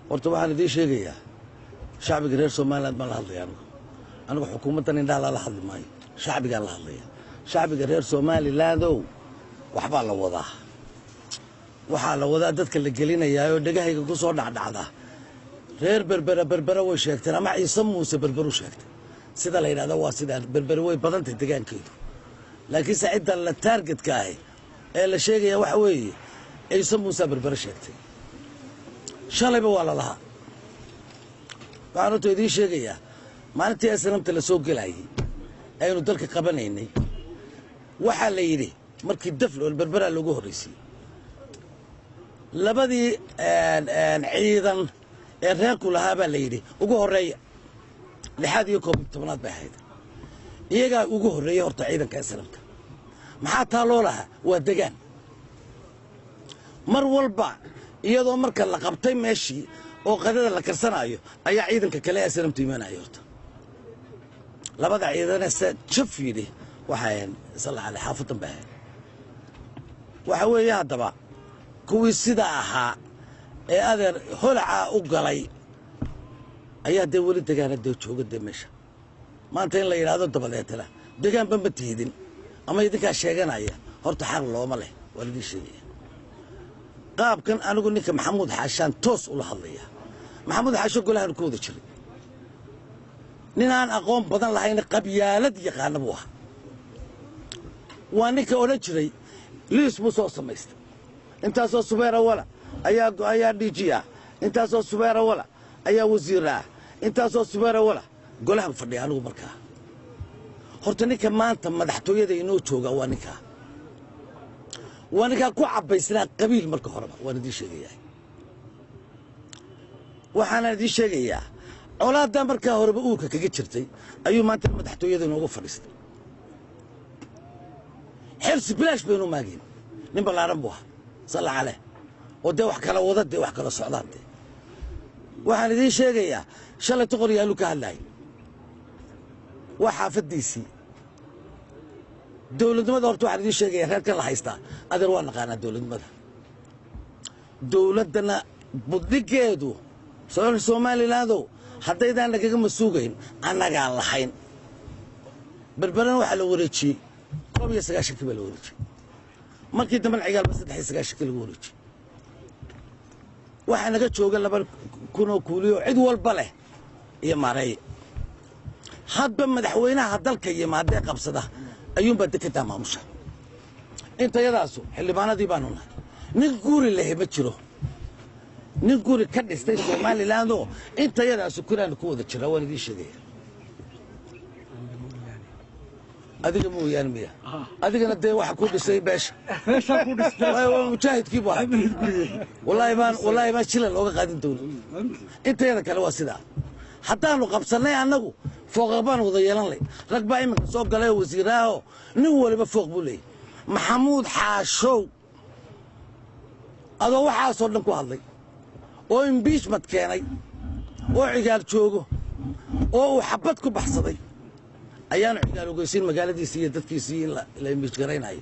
Horta waxaan idiin sheegayaa, shacbiga reer Somaliland baan la hadlaya. Anigu xukuumaddan indhaha lala hadli maayo, shacbigaan la hadlaya. Shacbiga reer Somalilandow, waxbaa la wadaa, waxaa la wadaa dadka la gelinayaa oo dhegahayga ku soo dhacdhacda. Reer Berbera Berbera way sheegteen, ama Ciise Muuse Berberu sheegtay. Sida la yidhahda waa sidaa. Berbere way badantay degaankeedu, laakiinse cidda la targetka ahi ee la sheegaya waxa weeye Ciise Muuse Berbere sheegtay. Shalayba waa lalahaa. Waxaan horta idiin sheegayaa, maalintii SNMta la soo gelayay aynu dalka qabanaynay, waxaa la yidhi markii daflool Berberaa loogu horraysiyey labadii ciidan ee reerku lahaa baa la yidhi ugu horreeya. 6aad iyo 11aad bay ahayd. Iyagaa ugu horreeyey horta ciidanka SNMta. Maxaa taa loo lahaa? Waa degaan. Mar walba iyadoo marka la qabtay meeshii oo qadada la karsanaayo ayaa ciidanka kale ee SNMtu imaanaya. Horta labada ciidane se jaf yidhi waxay ahayn salla cale xaafadan bay ahayd. Waxa weeye haddaba kuwii sidaa ahaa ee adeer holacaa u galay ayaa dee weli degaana dee jooga dee meesha maanta. In la yidhaahdo dabadeetana degaanba ma tihidin ama idinkaa sheeganaya, horta xaq looma leh, waa laidin sheegaya. Qaabkan anigu ninka Maxamuud Xaashaan toos ula hadlaya. Maxamuud Xaasho golahaanu ku wada jiray, nin aan aqoon badan lahayn, qabyaalad yaqaana buu ahaa. Waa ninka odhan jiray liis buu soo samaystay, intaasoo subeera wala ayaa DG ah, intaasoo subeera wala ayaa wasiir ah, intaasoo subeera wala. Golahan fadhiya anigu markaa. Horta ninka maanta madaxtooyada inoo jooga waa ninkaa, waa ninkaa ku cabbaysnaa qabiil marka horeba. Waan idiin sheegayaa, waxaana idiin sheegayaa colaaddaa markaa horeba uurka kaga jirtay ayuu maanta madaxtooyada inoogu fadhiistay. Xirsi bilaash baynu maageen. Nin ballaaran buu ahaa, salla caleh, oo dee wax kala wada, dee wax kala socdaan. Dee waxaan idiin sheegayaa, shalay toqor yaallu ka hadlaayay waa xaafaddiisii dowladnimada. Horta waxaan idiin sheegaya, reerkan la haystaa adeer waa naqaanaa dowladnimada. Dowladdana budhigeedu Somalilandow haddaydaan nagaga masuugayn annagaa lahayn. Berberana waxaa la wareejiyey 91kii baa la wareejiyey. Markii dambena Cigaalba 93kii lagu wareejiyey. Waxaa naga jooga 2000 oo kuuliyo cid walba leh iyo maareeye. Hadba madaxweynaha dalka yimaadee qabsada ayuunbaa dekedaa maamusha. Intayadaasu xildhibaanadii baanu nahay. Nin guri lehe ma jiro, nin guri ka dhistay Somalilandoo intayadaasu kuraanu ku wada jiraa. Waan idiin sheegaya. Adiga mooyaane miya? Adigana dee waxa ku dhisay beesha waa mujaahidkii bu ahay. Wallaahi baan, wallaahi baan shila looga qaadin doono. Intayada kale waa sidaa. Haddaanu qabsannay annagu fooqa baan wada yeelan lay. Rag baa iminka soo galay oo wasiiraaho, nin waliba fooq buu leeyahy. Maxamuud Xaashow, adoo waxaasoo dhan ku hadlay oo imbiijment keenay oo Cigaal joogo oo uu xabad ku baxsaday, ayaanu Cigaal ogeysiin magaaladiisii iyo dadkiisii in la imbiij garaynayo.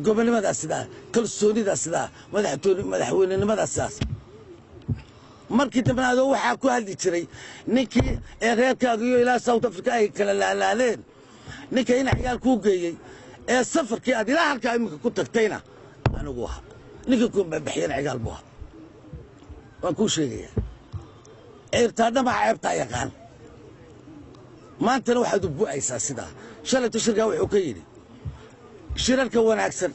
Gobonnimadaas sidaa, kalsoonidaas sidaa, madaxweynenimadaas sidaas. Markii dambena adoo waxaa ku hadli jiray ninkii ee reerkaaga iyo ilaa South Africa ay kala laalaadeen, ninka ina Cigaal kuu geeyey ee safarkii aad ilaa halkaa iminka ku tagtayna anigu ahaa, ninka ku baxiyana Cigaal buu ahaa. Waan kuu sheegayaa, ceebtaadhamaca ceebtaa yaqaan. Maantana waxaad u bu'aysaa sidaa. Shalayto shirkaa wuxuu ka yidhi shirarka wanaagsan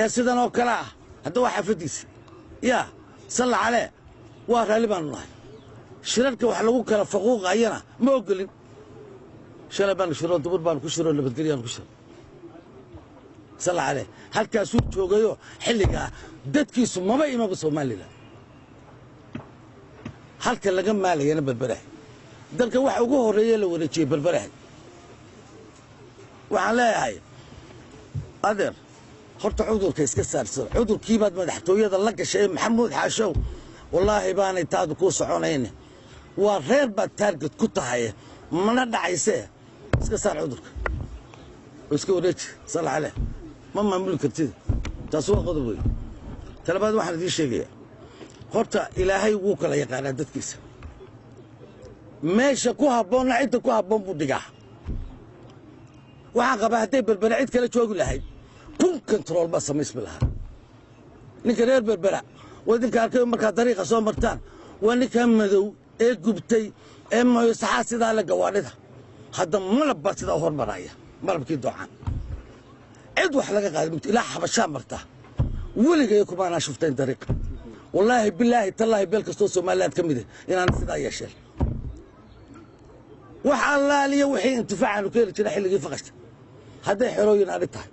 ee sidan oo kale ah. Hadda waa xaafaddiisa yaa salla calee, waa raalli baanu nahay. Shirarka wax lagu kala faquuqayana ma ogolin. Shalay baanu shiro, dubur baanu ku shiro, nabadgelyaanu ku shiro, salla calee. Halkaasuu joogayoo xilligaa dadkiisu maba imaba Somalilan. Halka laga maalayana Berberahay, dalka waxa ugu horreeye la wareejiyey Berberahay. Waxaan leeyahay adeer, horta cudurka iska saarsan. Cudurkiibaad madaxtooyada la gashay ee Maxamuud Xaashow, wallaahi baanay taadu kuu soconayne. Waa reer baad taarget ku tahay, mana dhacaysee. Iska saar cudurka oo iska wareeji, salla caleh, ma maamuli kartid. Taasi waa qodob wey. Talabaad waxaan idiin sheegayaa, horta Ilaahay wuu kala yaqaanaa dadkiisa. Meesha ku habboonna cidda ku habboon buu dhigaa. Waxaan qabaa hadday Berbera cid kale joogi lahayd, 1000 control baa samaysmi lahaa. Ninka reer Berbera waa idinka arkay markaad dariiqa soo martaan, waa ninka madow ee gubtay ee mayosaxaa sidaa le gawaadhida. Hadda malab baa sidaa u hormaraya, malabkii doocaan cid wax laga qaada mugto ilaa Xabashaa marta. Weligay kumaanaa shuftayn dariiqa, wallaahi bilaahi tallaahi, beel kastoo Somaliland ka mid ah inaan sidaa yeesheen. Wax allaaliya wixii intifaacaanu ka heli jira xilligii faqashta, hadday xerooyin adhig tahay,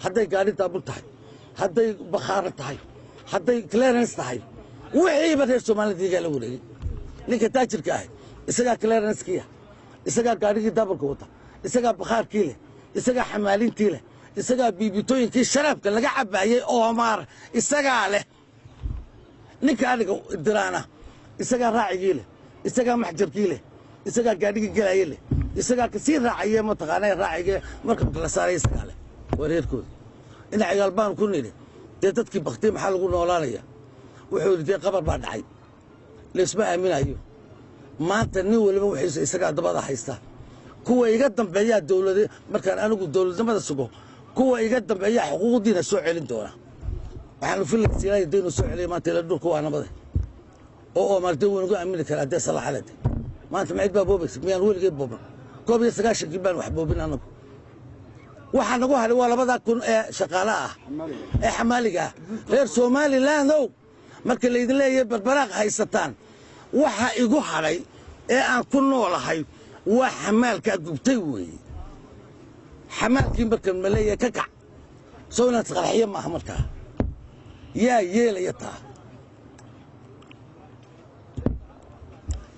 hadday gaadhi daabul tahay, hadday bakhaaro tahay, hadday clearance tahay, wixiiba reer Somaliland iyagaa la wareegay. Ninka taajirka ahi isagaa clearancekiya, isagaa gaadhigii daabulka wata, isagaa bakhaarkii leh, isagaa xamaalintii leh, isagaa biibitooyinkii sharaabka laga cabaayey oomaar isagaa leh. Ninka adhiga diraana isagaa raacigii leh, isagaa maxjarkii leh, isagaa gaadhigii gelaaye leh, isagaa kasii raacaye mataqaana raacigee markabka la saaray isagaa leh. Waa reerkooda. Dhinac cigaal baanu ku nidhi, dee dadkii baktiye maxaa lagu noolaanaya? Wuxuu yidhi, dee qabar baa dhacay, laysma aaminayo maanta, nin waliba wixiisa isagaa dabada haysta. Kuwa iga dambeeyaa dowlad, markaan anigu dowladnimada sugo, kuwa iga dambeeyaa xuquuqdiina soo celin doona. Waxaanu filasiilaya dee inuu soo celiya maanta ila dhulka waa nabade oo oomaartay wuu nagu aamini karaa. Dee salaxalade maanta ma cid baa boobaysa? Miyaan weligay booban? 91-kii baan wax boobin anagu. Waxaa nagu hadhay waa 2000 ee shaqaale ah ee xamaaliga ah. Reer Somaliland ow, marka laydin leeyahay Barbaraaq haysataan, waxa igu hadhay ee aan ku noolahay waa xamaalkaa gubtay weeye. Xamaalkii markan ma leeyahay ka kac soo inaad isqarxiyo maaha? Markaa yaa yeelaya taa?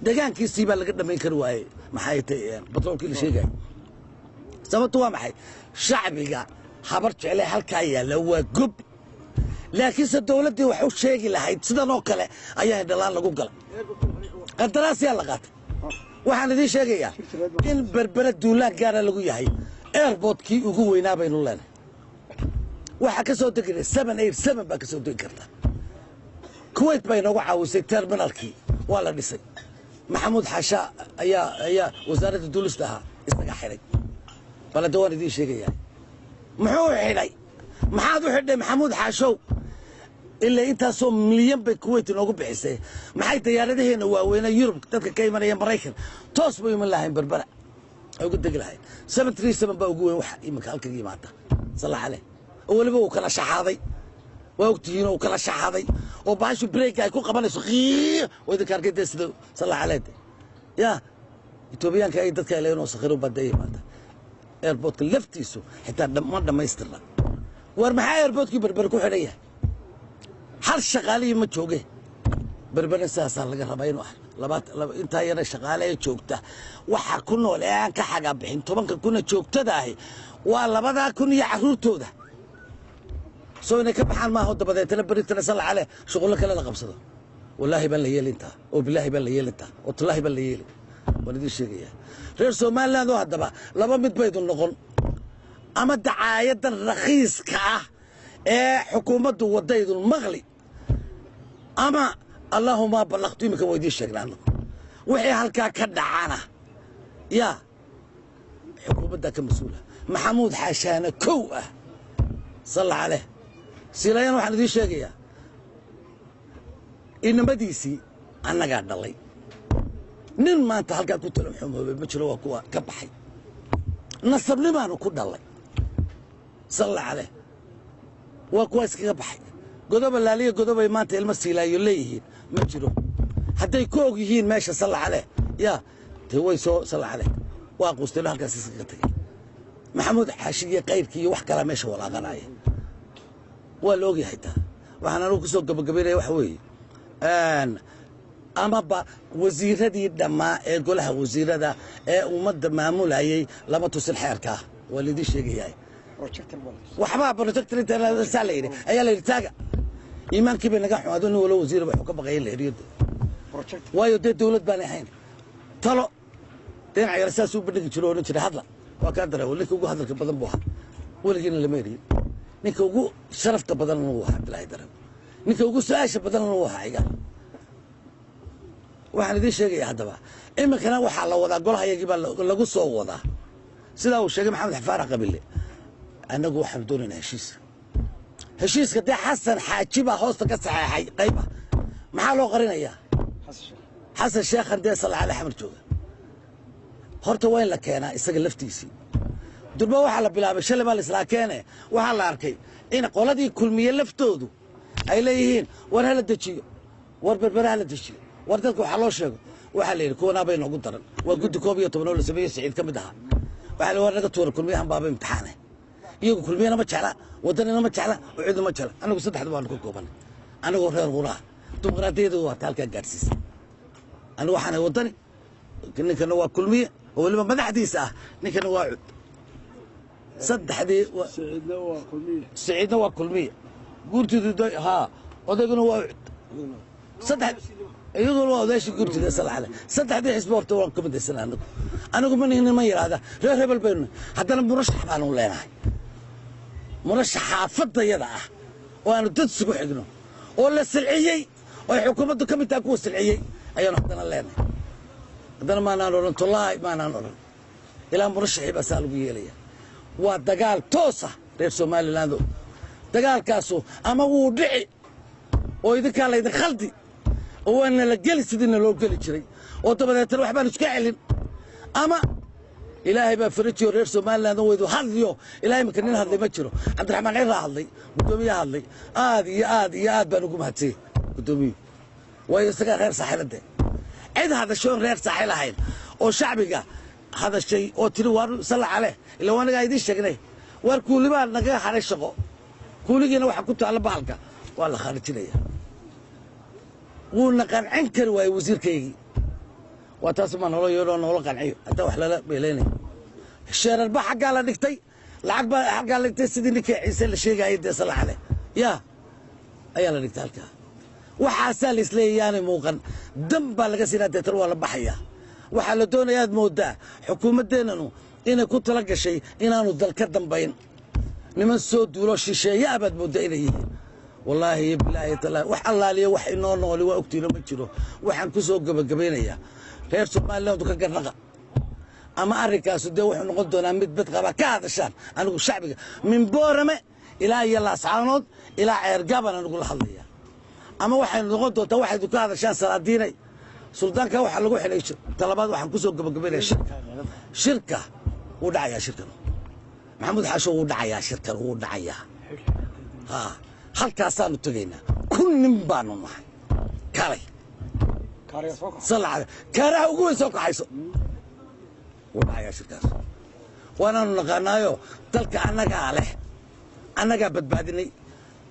Degaankiisii baa laga dhammayn kari waayey. Maxay tahay batroolkii la sheegaya? Sababtu waa maxay? Shacbiga Habar Jecle halkaa yaalla waa gob, laakiinse dowladdii wax u sheegi lahayd sidan oo kale ayaa hindhalaan lagu galay, qandaraasyaa la qaatay. Waxaan idiin sheegayaa in Berbera duulaan gaara lagu yahay. Airportkii ugu weynaa baynu leenahay, waxaa ka soo degi 787 baa ka soo degi karta. Kuwait bay noogu caawisay, terminalkii waa la dhisay. Maxamuud Xaashaa ayaa wasaaradda duulista ahaa, isaga xidhay. Balade waan idiin sheegayaa muxuu xidhay. Maxaad u xidhay Maxamuud Xaashow? Ilaa intaasoo milyan bay Kuwait inoogu bixisay. Maxay diyaaradaheena waaweyne Yurub dadka ka imanaya, Maraykan toos bay iman lahayn, Berbera ay uga degi lahayn? 737 baa ugu weyn waxa iminka halkan yimaada, salaxa leh, oo weliba uu kala shaxaaday, waa ogtihiin, uu kala shaxaaday oo bahashu break ay ku qabanayso qii oo idinka arkay. Dee sida salaxa leh ya Etoobiyaanka ay dadka ileen oo sakhiro baa dee yimaada. Airportka laftiisu xitaa ma dhammaystirna. War maxaa airportkii Berber ku xidhan yahay? Hal shaqaalihii ma jooge Berbera. Sidaasaa laga rabaa inuu ah intaa yara shaqaale ee joogta. Waxa ku nool ee aan ka xagaa bixin 10,000 joogtada ahi waa 2000 iyo carruurtooda. Soo inay ka baxaan maaha, dabadeetana beritana salla caleh shuqullo kale la qabsado. Wallaahi baan la yeelintaa, oo bilaahi baan la yeelintaa, oo tallaahi baan la yeeli. Waan idiin sheegayaa reer Somaliland oo haddaba laba mid baydu noqon: ama dacaayadan rakhiiska ah ee xukuumaddu wadaydun maqli, ama allaahuma ballaqtu. Iminka waa idiin sheegnaa anagu wixii halkaa ka dhacana yaa xukuumaddaa ka mas-uula, Maxamuud Xaashaana kow ah, salla caleh. Silayan waxaan idiin sheegayaa inamadiisii annagaa dhalay. Nin maanta halkaa ku tala xumoobay ma jiro, waa kuwa ka baxay, nasabnimaanu ku dhalay, salla caleh. Waa kuwa iskaga baxay godoba laaliya godobay maanta ilmo Siilaayo leeyihiin ma jiro. Hadday ku og yihiin meesha, salla caleh, yaa dee way soo salla caleh waa quustaylo halkaas iskaga tagay. Maxamuud Xaashi iyo kayrkii iyo wax kalaa meesha walaaqanaya, waa la ogyahay taa. Waxaan anugu ku soo gabagabaynaya waxa weeye, amaba wasiiradii dhammaa ee golaha wasiirada ee ummadda maamulayay lama tusin xeerkaa. Waa laidin sheegayaa waxbaa projector inta la yidhi ayaa la yidhi taaga. Iimaankii bay naga xumaado, nin walo wasiir wuxuu ka baqaya in la heriyo, waayo dee dowlad baan ahayn. Talo dhinaca yar saasuu bandhigi jiro, odhan jiray hadla waa kaa dara. Ninka ugu hadalka badan buu ahaa, weligiina lama eriyin. Ninka ugu sharafta badan uu ahaa Cabdilaahi Darew. Ninka ugu su-aasha badanna wuu ahaa Cigaal. Waxaan idiin sheegaya haddaba, iminkana waxaa la wadaa golahayagii baa lagu soo wadaa, sidaa uu sheegay Maxamed Faarax Qabile. Annagu waxaanu doonaynaa heshiis. Heshiiska dee Xasan Xaaji baa hoosta ka saxeexay qayba. Maxaa loo qarinayaa? Xasan Sheekhan dee Salcali Xamar jooga horta waa in la keenaa isaga laftiisii. Durba waxaa la bilaabay shalay baa la islaa keene. Waxaa la arkay in qoladii Kulmiye laftoodu ay leeyihiin war hala dejiyo, war Berbera hala dejiyo, war dadka waxaa loo sheego. Waxaa la yidhi kuwanaa bay noogu daran, waa guddi 11 oo la sameeyey, Siciid ka mid ahaa. Waxaa la war naga tuura Kulmiyahan baaba imtixaane. Iyagu Kulmiyana ma jecla, Wadanina ma jecla, Ucidna ma jecla. Anagu saddexda baanu ka koobanay, anagoo reer quraa. Dimuqraadiyadu waa ta halkaa gaadhsiisa. Anigu waxaanay Wadani, ninkana waa Kulmiye oo weliba madaxdiisa ah, ninkana waa Cud. Saddexdii Siciidna waa Kulmiye. Siciidna waa Kulmiye, guurtidu haa, odayguna waa Ucud. Saddex iyaguna waa odayaashii guurtida salaxle. Saddexdii xisbi horta waan ka midaysan. Anagu ma nihin niman yidhaahda reer hebel baynu nahay. Haddana murashax baanu leenahay, murashax xaafadayada ah oo aanu dad isugu xigno oo la silciyey oo ay xukuumaddu ka mid tahay kuwa silciyey ayaanu haddana leenahay. Haddana maanaan odhan tollaay, maanaan odhan ilaa murashaxii baa saa lagu yeelaya. Waa dagaal toosa reer Somaliland. Dagaalkaasu ama wuu dhici oo idinkaa laydin khaldi oo waa nala geli sidii naloo geli jiray oo dabadeetana waxbaan iska celin, ama Ilaahay baa farajiyo reer Somaliland waydu hadliyo. Ilaahay iminka nin hadlay ma jiro. Cabdiraxmaan Ciraa hadlay, guddoomiyaha hadlay. Aad iyo aad iyo aad baan ugu mahadsanyay guddoomiyuhu, waayo isagaa reer saaxilade. Cid hadashoon reer saaxil ahayn oo shacbiga hadashay oo tiri waar salla caleh, ila anagaa idiin sheegnay, waar kuulibaa naga hadhay shaqo, kuuligiina waxa ku taalla bahalka waa la khaarijinaya. Wuuna qancin kari waayey wasiirkaygii. Waa taas maa noola yeedhoo noola qanciyo haddaa wax lala beelaynayo. Sheerarba xaggaa la dhigtay, lacag baa xaggaa la dhigtay, sidii ninkii Ciise la sheegayay dee salla caleh yaa ayaa la dhigtay halkaa. Waxaasaa la isleeyahay yaanay muuqan, dan baa laga siinaa, deetan waa la baxayaa. Waxaa la doonaya aad mooddaa xukuumaddeennanu inay ku tala gashay inaanu dal ka dambayn. Niman soo duulo shisheeye ah baad mooddaa inay yihiin. Wallaahi bilaahi talaahi, wax allaaliya wax inoo nooli waa ogtiino ma jiro. Waxaan ku soo gebagabaynayaa, reer Somaliland ka garnaqa ama arrinkaasu dee wuxuu noqon doonaa mid bad qaba ka hadashaan. Anigu shacbiga min Boorame ilaa iyo Laascaanood ilaa Ceergaban anigu la hadlaya. Ama waxay noqon doontaa waxaydu ka hadashaan salaadiinay suldaanka waxaa lagu xidhay. Talabaad waxaan ku soo gebagabaynaya shirka. Shirka wuu dhacayaa, shirkan Maxamuud Xaasho wuu dhacayaa, shirkan wuu dhacayaa. Ha halkaasaanu tegaynaa, 1000 nin baanu nahay kalay. Salla kaaraha ugu weyn soo kaxayso, wuu dhacayaa shirkaas. Waanaanu naqaanaayo dalka annagaa leh, annagaa badbaadinay,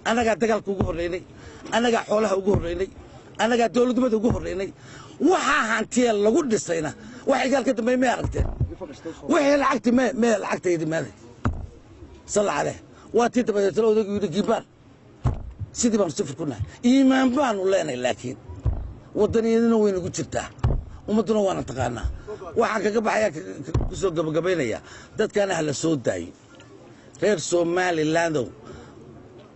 annagaa dagaalka ugu horraynay, annagaa xoolaha ugu horraynay, annagaa dowladnimada ugu horraynay. Waxaa hantiya lagu dhisayna wax Igaal ka dambeey may aragteen? Wixii lacagti me me lacagtaydi meeday? Salla caleh. Waa tii dabadeetna odaygu yidhi gimbaan sidii baanu sifir ku nahay. Iimaan baanu leenahay, laakiin waddaniyadina way nagu jirtaa, ummadduna waana taqaanaa. Waxaan kaga baxayaa, ku soo gabagabaynayaa, dadkaana ha la soo daayo. Reer Somalilandow,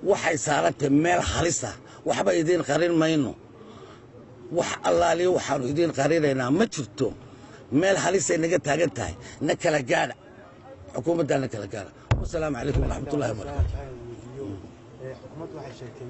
waxay saarantahay meel halisa. Waxba idiin qarin mayno, wax allaaliyo waxaanu idiin qarinaynaa ma jirto. Meel halisay naga taagan tahay. Na kala gaadha xukuumaddaa, na kala gaadha. Wasalaamu calaykum waraxmatullahi wabarakaatu. Xukuumaddu waxay sheegtay